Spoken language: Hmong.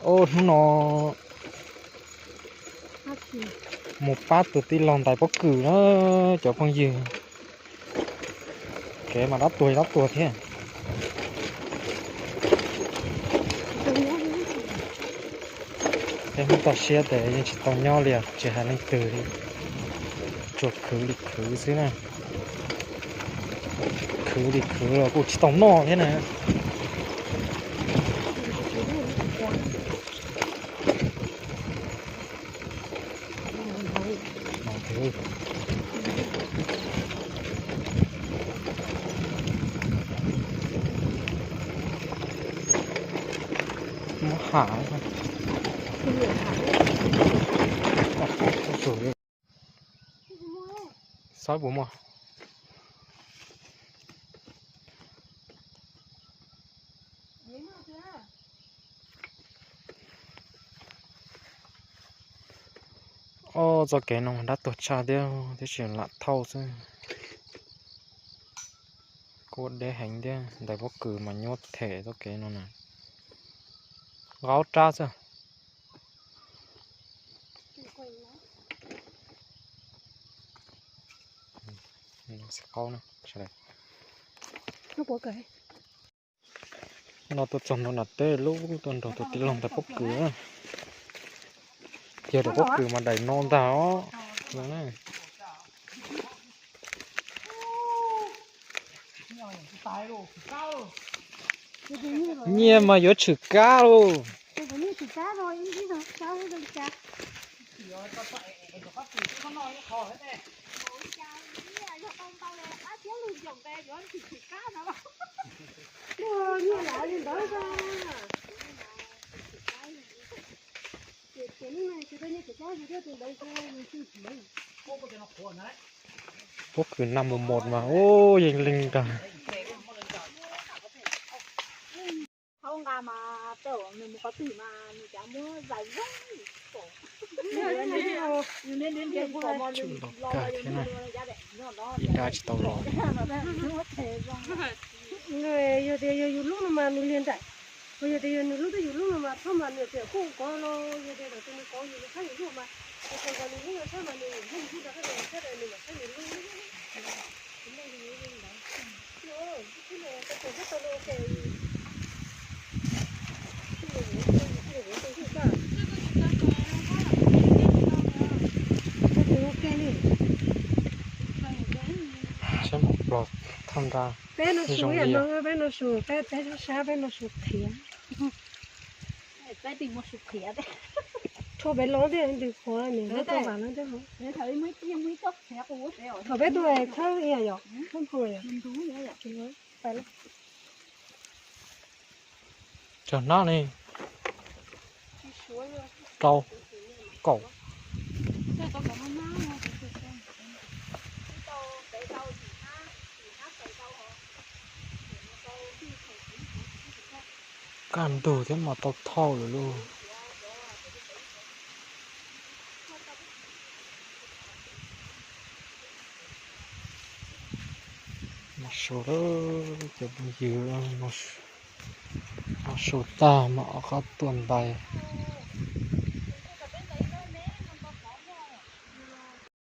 Hnub no mus pab tus tij laug ntais pob kws na cov phooj ywg. Kev mas dab tuag dab tuag thiab. Tej hnub toj siab ces yeej tsis tau nyob li, tsis hais leej twg li. Tsuas khwv li khwv xwb na. Khwv li khwv los kuj tsis tau noj thiab na. Muab ham. Xob puas muaj? Ob txoj kev no dab tuag tshaj thiab, tiam sis lam thauj xwb. Kuj deb heev thiab, ntais pob kws mas nyuaj them txoj kev no na. Qaub rab xwb. Qaub na. No tuaj txog ntua nram teb lub tuaj nrog tus tij laug ntais pob kws. Yog ntais pob kws mas daim no ntag os. Nyiaj mas yuav tshwm kab lauj. Pob kws năm một một mas ub yeej li ntag. Ib dab tsis tau los. Yog tias yog yus lub no mas nws liag nraim, yog tias yog nws lub twb yus lub no mas txhob mas nws tias kuj kov los yog tias tam tus nws kov yus nws txhob yus lub mas, yog tias nws lub no txhob mas nws lub nws lub rau qab nws txhob nws mam txhob nws lub. Saib mus plos thaj nra. Peb no su, peb no su, peb peb sab sab peb no su qhiav. Rho peb los thiab ntws qhuav nws tau vam no thiab. Thaum peb tuaj txhawb ib yam yom, txhawb nphau yom. Cog hnab ne. Rau. Kaum. Kaj ntug thiab mas tau thauj lawm lauj. Mas su lawm cov phooj ywg, mas su tag mas rov qab tuaj ntais.